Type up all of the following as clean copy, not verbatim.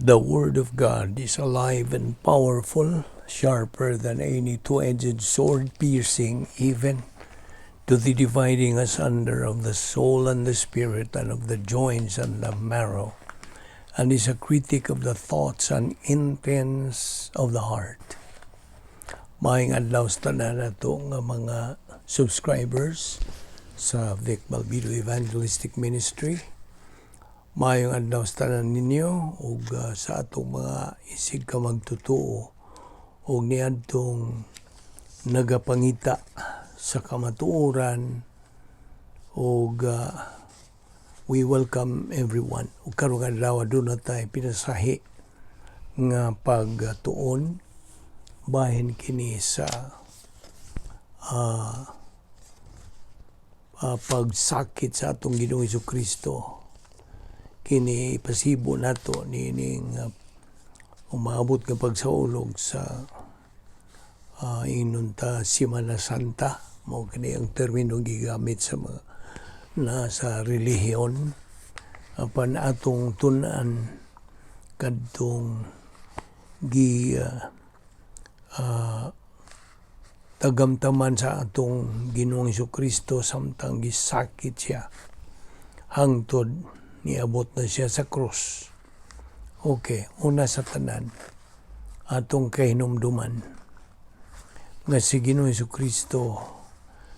The Word of God is alive and powerful, sharper than any two-edged sword, piercing even to the dividing asunder of the soul and the spirit and of the joints and the marrow, and is a critic of the thoughts and intents of the heart. Maayong adlaw sa tanan nato nga mga subscribers sa Vic Balbido Evangelistic Ministry. Maayong adlaw sa tanan ninyo ug sa atong mga isig ka magtotoo ug niadtong nagapangita sa kamatuoran ug we welcome everyone. Ug karong adlaw, aduna tay pinasahi nga pagtuon bahin kini sa pagsakit sa atong Ginoong Kristo. Kini ipasibo nato niining umaabot nga pagsaulog sa ingnon ta Semana Santa. Mao kini ang termino gigamit sa mga nasa relihiyon, apan atong tun-an kadtong gi tagamtaman sa atong Ginoong Kristo samtang gisakit siya hangtod niabot na siya sa krus. Okay, una sa tanan, atong kahinumduman nga si Ginoong Kristo,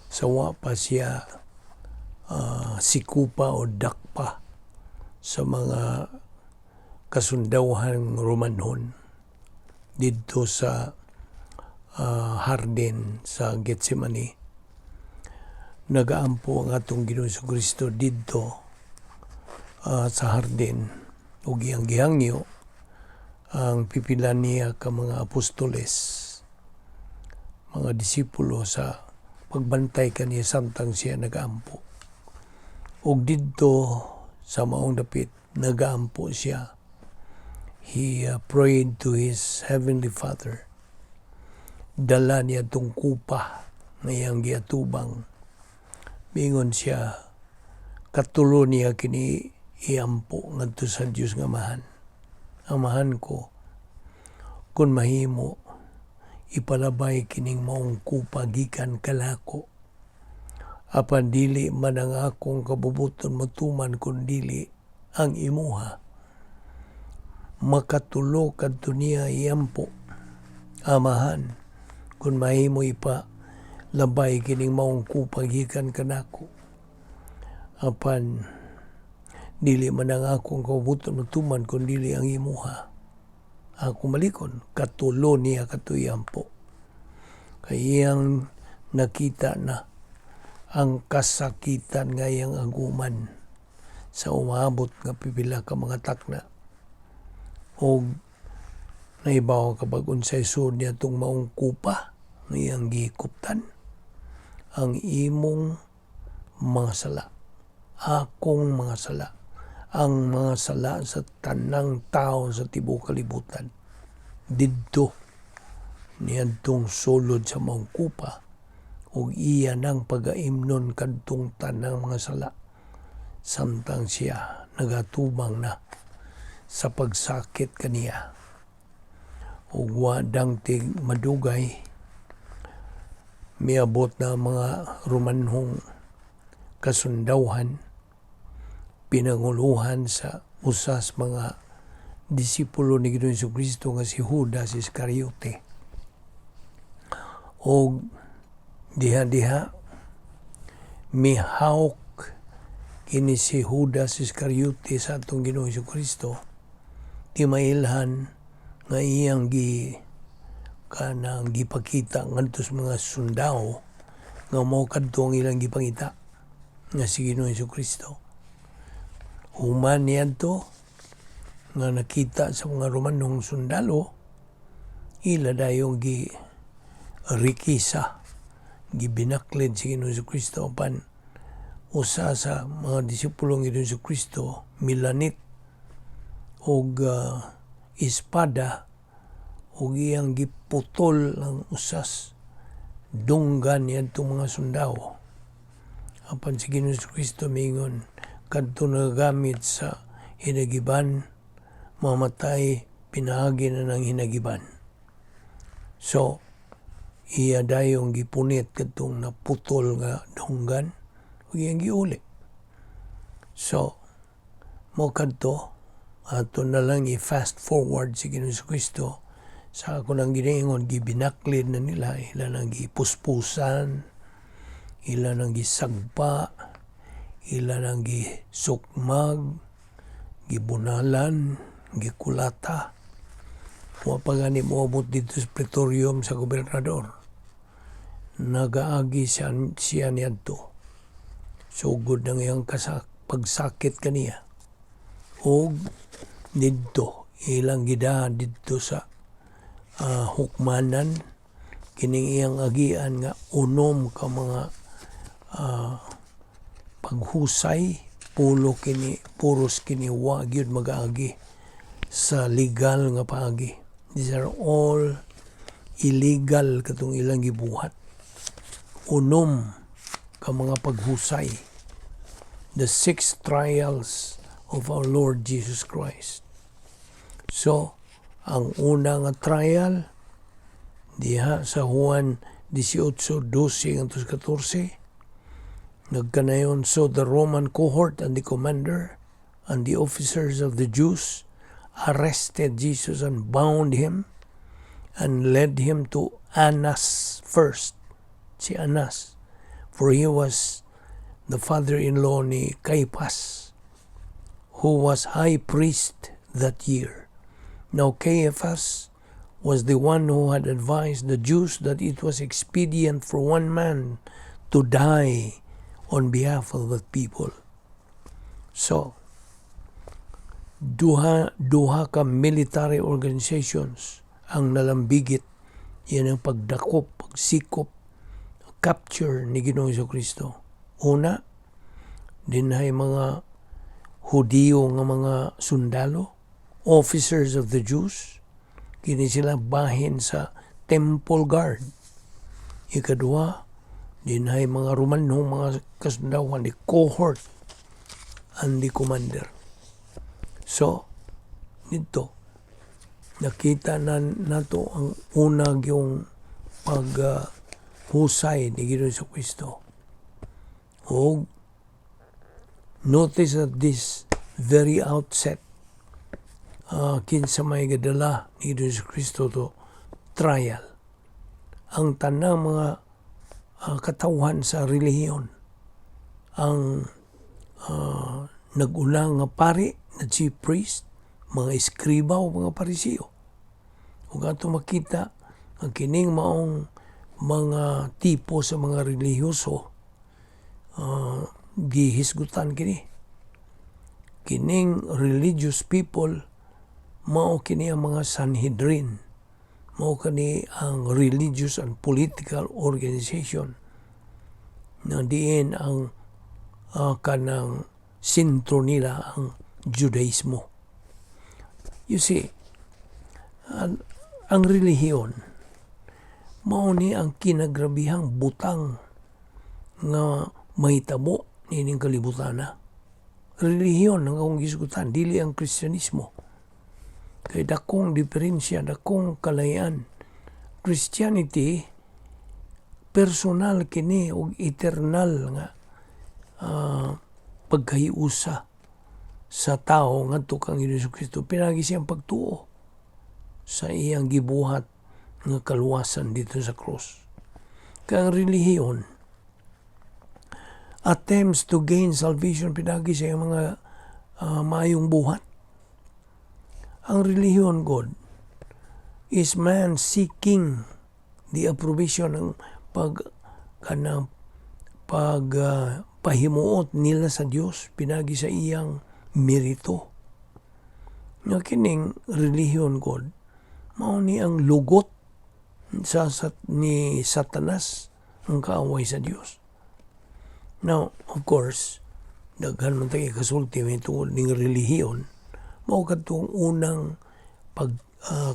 sa wa pa siya sikupa o dakpa sa mga kasundawhan Romanhon didto sa hardin sa Getsemane, nagaampo ang atong Ginoong Kristo didto sa hardin ug iyang gihangyo ang pipila niya ka mga apostoles, mga disipulo, sa pagbantay kaniya samtang siya nagaampo. Ug didto sa maong dapit nagaampo siya. He prayed to his heavenly Father. Dala niya tong kupa nga iyang giatubang. Mingon siya, katulo niya kini iampo ngadto sa Dios nga Amahan. "Amahan ko, kung mahimo, ipalabay kining maong kupa gikan kanako. Apan dili man ang akong kabubuton matuman kun dili ang imuha." Makatulo kadto niya iampo. "Amahan, kung mahimo, ipa labay kining maong kupa gikan kanako. Apan dili man ang akong kabubuton matuman kun dili ang imuha. Ako malikon." Katulo niya kadto iampo. Kay iyang nakita na ang kasakitan nga iyang aguman sa umabot nga pipila ka mga takna. Og naibaw ka bag unsay sud niya tong maong kupa nga iyang gikuptan? Ang imong mga sala, akong mga sala, ang mga sala sa tanang tao sa tibuok kalibutan. Didto niadtong sulod sa maong kupa ug iya nang pagaimnon kadtong tanang mga sala samtang siya nagatubang na sa pagsakit kaniya. Ug wa dangtig madugay, miabot na mga Romanhong kasundawhan, pinanguluhan sa usas mga disipulo ni Ginoong Kristo nga si Judas Iscariote. Og diha-diha mihawk kini si Judas Iscariote sa atong Ginoong Kristo, di mailhan nga iyang gi kanang gipakita ngadto sa mga sundao nga mao kadto ang ilang gipangita nga si Ginoong Kristo. Human niadto nga nakita sa mga Romanong sundalo, ila dayong gi rikisa, gibinaklid si Ginoong Kristo, apan usa sa mga disipulo ng Ginoong Kristo milanit og espada ug iyang giputol ang usas dunggan niadtong mga sundao. Apan si Ginoong Kristo mingon kadto nagagamit sa hinagiban, Mamatay pinaagi na ng hinagiban. So, iya dayong gipunit kadtong naputol nga dunggan ug iyang giuli. So, mo kadto ato na lang i-fast forward si Ginoong Kristo sa ako nang giniingon, gibinaklid na nila, ila nang gipuspusan, ila nang gisagpa, ila nang gisukmag, gibunalan, gikulata. Wa pa gani moabot dito sa Praetorium sa gobernador. Nagaagi siya niadto. Sugod ng iyang pagsakit kaniya. Og didto ilang gidahan didto sa hukmanan, kining iyang agian nga unom ka mga paghusay, pulo kini, puros kini wa gyud magaagi sa legal nga paagi. These are all illegal katong ilang gibuhat. Unom ka mga paghusay, the six trials of our Lord Jesus Christ. So ang una nga trial diha sa Juan 18:12 ngadto sa 14, nagkanayon, "So the Roman cohort and the commander and the officers of the Jews arrested Jesus and bound him and led him to Annas first." Si Annas, for he was the father-in-law ni Caiaphas, who was high priest that year. Now Caiaphas was the one who had advised the Jews that it was expedient for one man to die on behalf of the people. So, duha ka military organizations ang nalambigit yan ang pagdakop, pagsikop, capture ni Ginoong Kristo. Una, dinhay mga Hudiyo nga mga sundalo, officers of the Jews, kini sila bahin sa temple guard. Ikaduha, dinhay mga Romanong mga kasundawan, the cohort and the commander. So, dito, nakita na nato ang una yung pag husay ni Ginoong Kristo. O notice at this very outset, kinsa may gadala ni Ginoong Kristo to trial. Ang tanang mga katawhan sa relihiyon, ang nag-una nga pari, na chief priest, mga eskriba o mga Parisiyo. Ug ato makita ang kining maong mga tipo sa mga relihiyoso, gihisgutan kini. Kining religious people, mao kini ang mga Sanhedrin. Mao kani ang religious and political organization na diin ang kanang sentro nila ang Judaismo. You see, ang relihiyon mao ni ang kinagrabihang butang nga mahitabo niining kalibutan na. Relihiyon ang akong gisgutan, dili ang Kristyanismo. Kay dakong diferensya, dakong kalayan. Christianity, personal kini og eternal nga pagkahiusa sa tao ngadto kang Hesus Kristo pinaagi siyang pagtuo sa iyang gibuhat nga kaluwasan dito sa cross. Kay ang relihiyon attempts to gain salvation pinaagi sa iyang mga maayong buhat. Ang relihiyon God is man seeking the approbation ng pag kanang pag pahimuot nila sa Dios pinagi sa iyang merito. Nga kining relihiyon God mao ni ang lugot sa ni Satanas, ang kaaway sa Dios. Now, of course, daghan man tay kasulti may tungod ning relihiyon, mao kadtong unang pag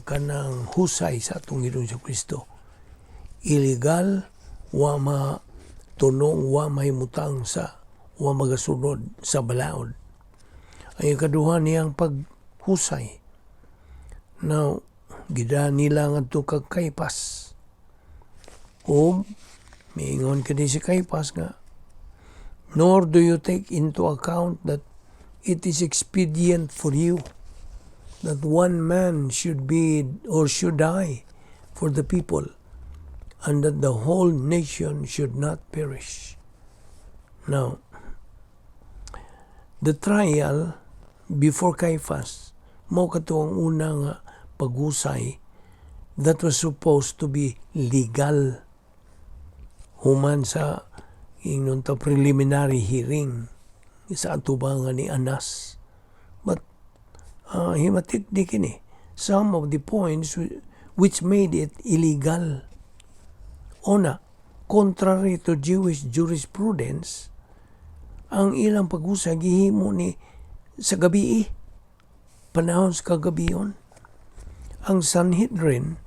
kanang husay sa atong Ginoong Kristo. Illegal, wa ma tunong, wa mahimutang sa wa magasunod sa balaod. Ang ikaduha niyang paghusay Now, gidala nila ngadto kang Caiaphas. Ug miingon kini si Caiaphas nga, "Nor do you take into account that it is expedient for you that one man should be or should die for the people and that the whole nation should not perish." Now, the trial before Caiaphas, mao kato ang una nga paghusay that was supposed to be legal human sa ingnon ta preliminary hearing sa atubangan ni Anas. But himatik ni kini some of the points which made it illegal. Una, contrary to Jewish jurisprudence, ang ilang paghusay gihimo ni sa gabi, panahon sa kagabion. Ang Sanhedrin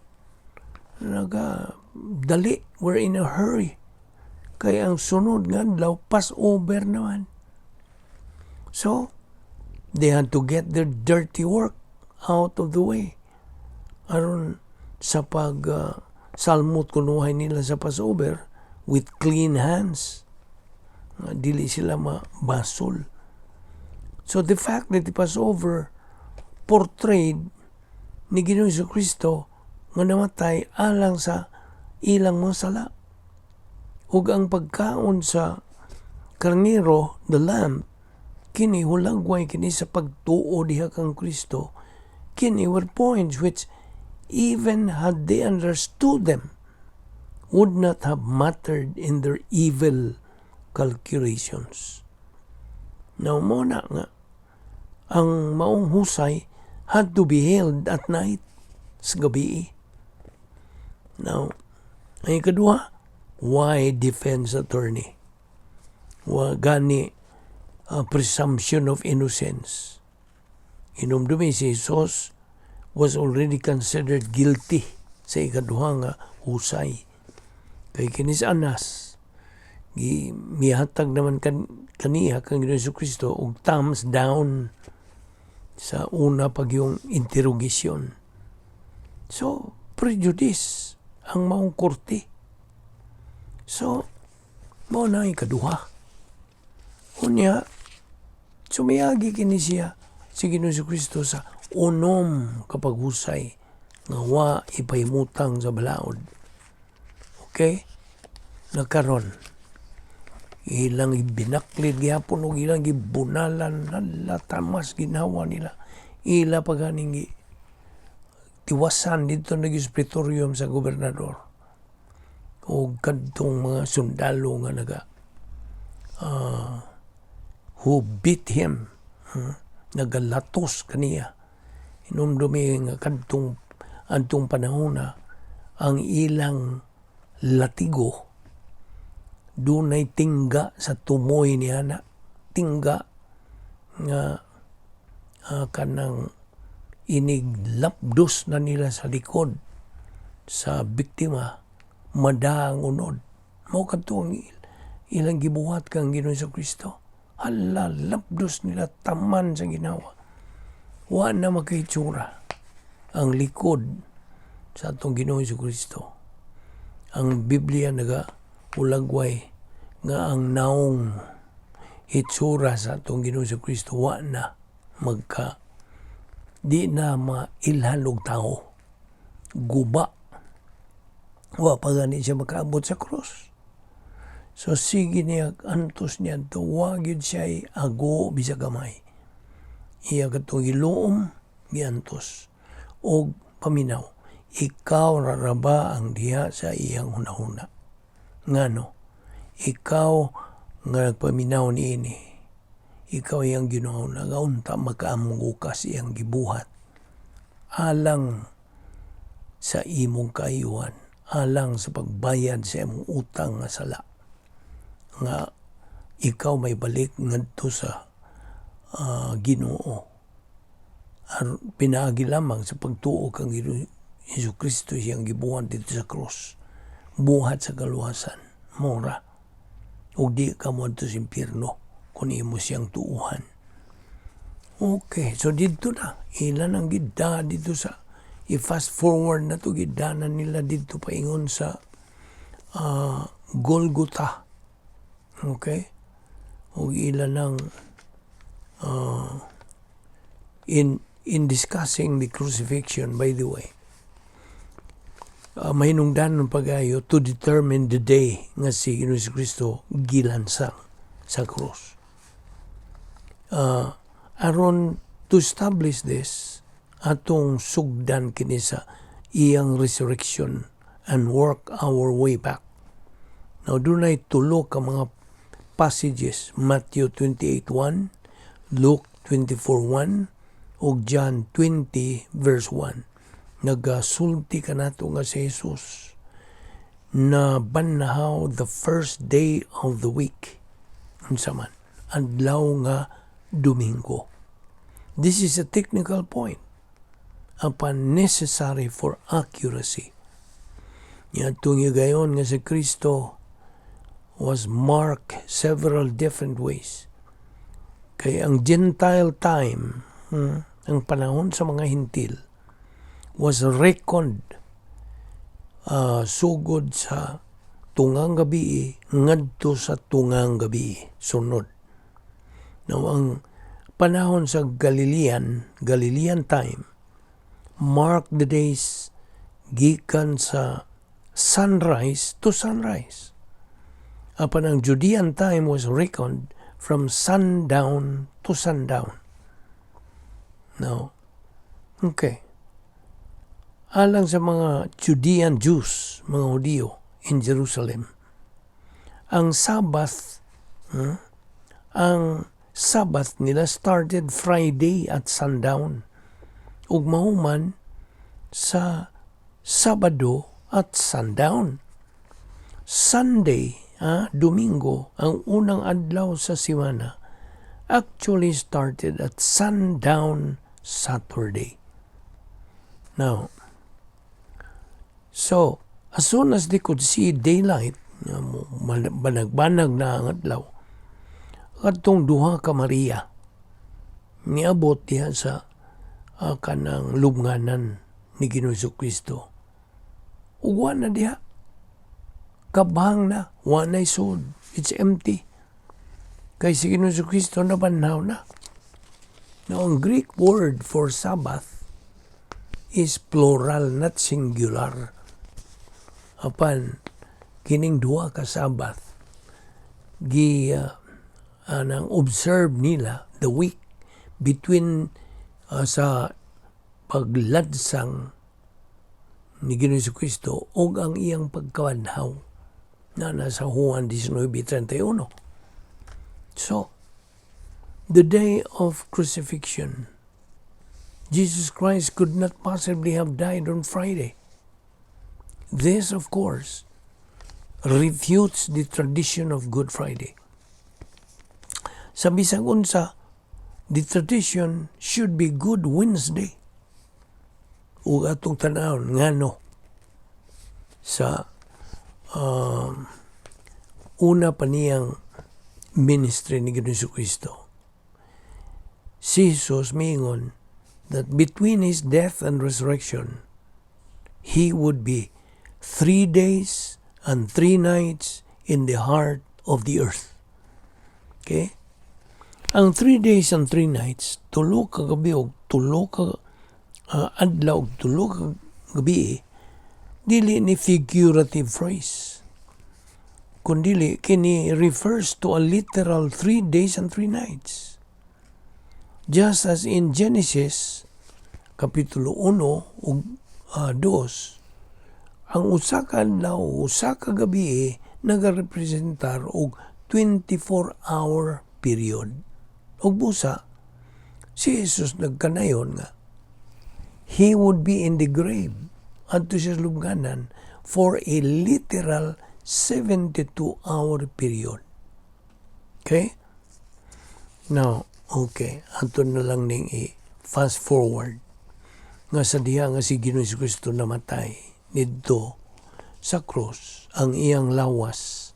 naga dali, were in a hurry. Kay ang sunod nga adlaw, Passover naman. So, they had to get their dirty work out of the way. Aron sa pag salmot kunuhay nila sa Passover with clean hands. Nga dili sila mabasol. So the fact that the Passover portrayed ni Ginoong Kristo nga namatay alang sa ilang mga sala. Ug ang pagkaon sa karnero, the lamb, kini hulagway kini sa pagtuo diha kang Kristo, kini were points which, even had they understood them, would not have mattered in their evil calculations. Now, mao na nga, ang maong husay had to be held at night, sa gabi. Now, ang ikaduha, why defense attorney? Wa gani presumption of innocence? Hinumdumi si Jesus was already considered guilty sa ikaduha nga husay. Kay kini si Anas, gi mihatag naman kaniya kang Ginoong Kristo og thumbs down sa una pag yung interrogation. So, prejudice ang maong korte. So, mao na ang ikaduha. Unya, sumiyagi kini siya si Ginoong Kristo sa unom ka paghusay nga wa ipahimutang sa balaod. Okay? Nakaron, ilang ibinaklid gihapon og ilang gibunalan, hala, tamas ginawa nila. Ila pa ganing tiwasan dito nag praetorium sa gobernador o kadtong mga sundalo nga naga who beat him, nagalatos kaniya. Hinumdumi nga kadtong adtong panahon na ang ilang latigo dunay tingga sa tumoy niya na tingga nga kanang inig lapdos na nila sa likod sa biktima, mada ang unod. Mao kadto ang ilang gibuhat kang Ginoong Kristo. Hala, lapdos nila taman sa ginawa. Wa na makahitsura ang likod sa atong Ginoong Kristo. Ang Biblia naga ulagway nga ang naong hitsura sa atong Ginoong Kristo wa na magka di na mailhan og tao, guba. Wa pa gani siya makaabot sa krus. So sige niya antos niya to, wa gyud siya ago bisag gamay. Iya katong giluom, giantos. Og paminaw, ikaw ra ba ang diha sa iyang hunahuna? Ngano ikaw nga nagpaminaw niini, ikaw iyang Ginoo nga unta makaamgo ka sa iyang gibuhat alang sa imong kaayuhan, alang sa pagbayad sa imong utang nga sala, nga ikaw may balik ngadto sa Ginoo pinaagi lamang sa pagtuo kang Hesus Kristo, siyang gibuhat dito sa cross, buhat sa kaluwasan mora ug di ka moadto sa impyerno kung imo siyang tuuhan. Okay, so dito na ilan ang gida dito sa I-fast forward na to, gidanan nila didto paingon sa Golgotha. Okay? Ug ila nang in discussing the crucifixion, by the way, mahinungdanon pagayo to determine the day nga si Ginoong Kristo gilansang sa krus. Aron to establish this, atong sugdan kini sa iyang resurrection and work our way back. Now, dunay tulo ka mga passages, Matthew 28:1, Luke 24:1, ug John 20 verse 1. Nagasulti kanato nga si Jesus na banhaw the first day of the week. Unsa man? Adlaw nga Domingo. This is a technical point apan necessary for accuracy. Niadtong higayon nga si Kristo was marked several different ways. Kay ang Gentile time, ang panahon sa mga Hintil, was reckoned sugod sa tungang gabi ngadto sa tungang gabi sunod. Now, ang panahon sa Galilean time, mark the days gikan sa sunrise to sunrise. Apan ang Judean time was reckoned from sundown to sundown. Now, okay. Alang sa mga Judean Jews, mga Hudiyo in Jerusalem, ang Sabbath nila started Friday at sundown ug mahuman sa Sabado at sundown. Sunday, Domingo, ang unang adlaw sa simana, actually started at sundown Saturday. Now, so, as soon as they could see daylight, banag-banag na ang adlaw, kadtong duha ka Maria, niabot diha sa kanang lubnganan ni Ginoong Kristo. Ug wa na diha. Kabhang na, wa na'y sud. It's empty. Kay si Ginoong Kristo nabanhaw na. Now, ang Greek word for Sabbath is plural, not singular. Apan, kining duha ka Sabbath, gi anang observe nila the week between sa paglansang ni Ginoong Kristo ug ang iyang pagkabanhaw na nasa Juan 19:31. So, the day of crucifixion, Jesus Christ could not possibly have died on Friday. This, of course, refutes the tradition of Good Friday. Sa bisag unsa, the tradition should be Good Wednesday. Ug atong tanawon ngano sa una pa niyang ministry ni Ginoong Kristo. Si Jesus miingon that between his death and resurrection, he would be 3 days and 3 nights in the heart of the earth. Okay? Ang 3 days and 3 nights, tulo ka gabi og tulo ka adlaw og tulo ka gabi, dili ni figurative phrase. Kundili kini refers to a literal 3 days and 3 nights. Just as in Genesis kapitulo 1 ug 2, ang usa ka adlaw, usa ka gabi nagarepresentar og 24-hour period. Ug busa si Jesus nagkanayon nga he would be in the grave adto sa lubnganan for a literal 72-hour period. Okay? Now, okay, ato na lang ning i-fast forward nga sa diha nga si Ginoong Kristo namatay nidto sa cross, ang iyang lawas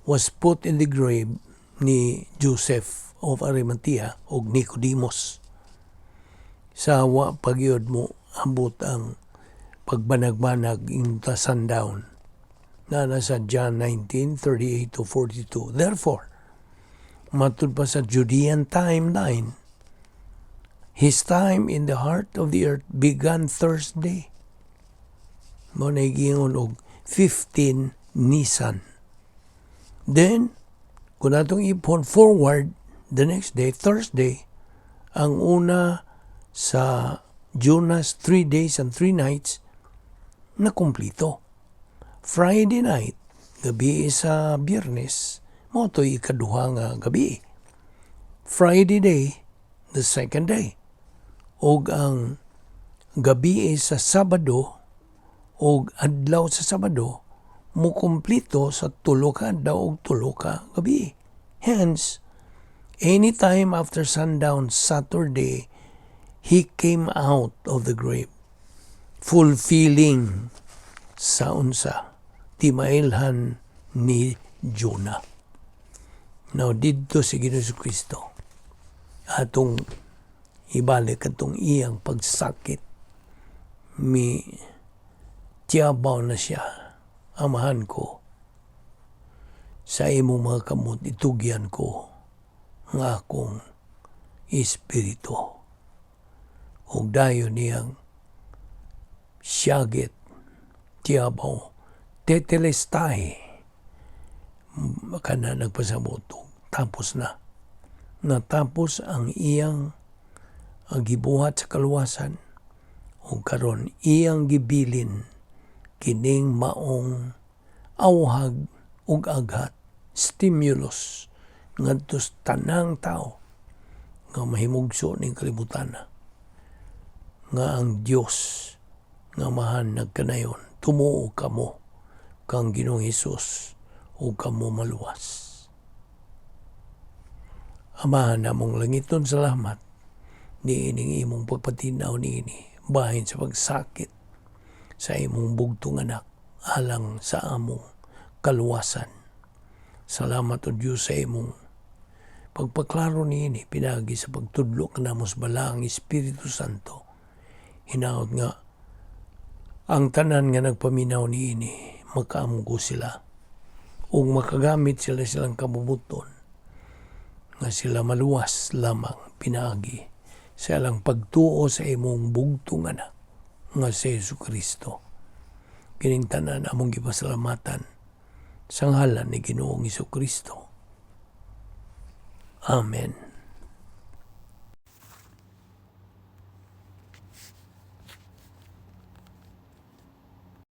was put in the grave ni Joseph of Arimathea og Nicodemus sa wa pa gyud mo Ambot ang pagbanag-banag in the sundown na nasa John 19:38 to 42. Therefore, matud pa sa Judean timeline, his time in the heart of the earth began Thursday. Mao na giingon og 15 Nisan. Then, kung atong ipon forward the next day, Thursday, ang una sa Jonah's 3 days and 3 nights na kumplito. Friday night, gabi sa Biyernes, mao to'y ikaduha nga gabi. Friday day, the second day. Og ang gabi sa Sabado og adlaw sa Sabado mo kumplito sa 3 ka adlaw og 3 ka gabi. Hence, anytime after sundown Saturday, he came out of the grave, fulfilling sa unsa ti mailhan ni Jonah. Now, didto si Ginoong Kristo, atong ibalik atong iyang pagsakit, mi tiyabaw na siya, "Amahan ko, sa imong mga kamot itugyan ko nga akong espiritu." Ug dayon niyang siyagit, tiyabaw, tetelestai, kana nagpasabot tapos na. Natapos ang iyang ang gibuhat sa kaluwasan ug karon iyang gibilin kining maong awhag ug aghat, stimulus, ngadto sa tanang tao nga mahimugso ning kalibutan nga ang Dios nga Amahan nagkanayon. Tumuo kamo kang Ginoong Hesus ug kamo maluwas. Amahan namong langiton, salamat niining imong pagpatinaw niini bahin sa pagsakit sa imong bugtong anak alang sa among kaluwasan. Salamat, O Diyos, sa imong pagpaklaro niini pinaagi sa pagtudlo kanamo sa Balaang Espiritu Santo. Hinaot nga ang tanan nga nagpaminaw niini makaamgo sila ug makagamit sila silang kabubut-on nga sila maluwas lamang pinaagi sa ilang pagtuo sa imong bugtong anak nga si Jesu Kristo. Kining tanan among gipasalamatan sa ngalan ni Ginoong Kristo. Amen.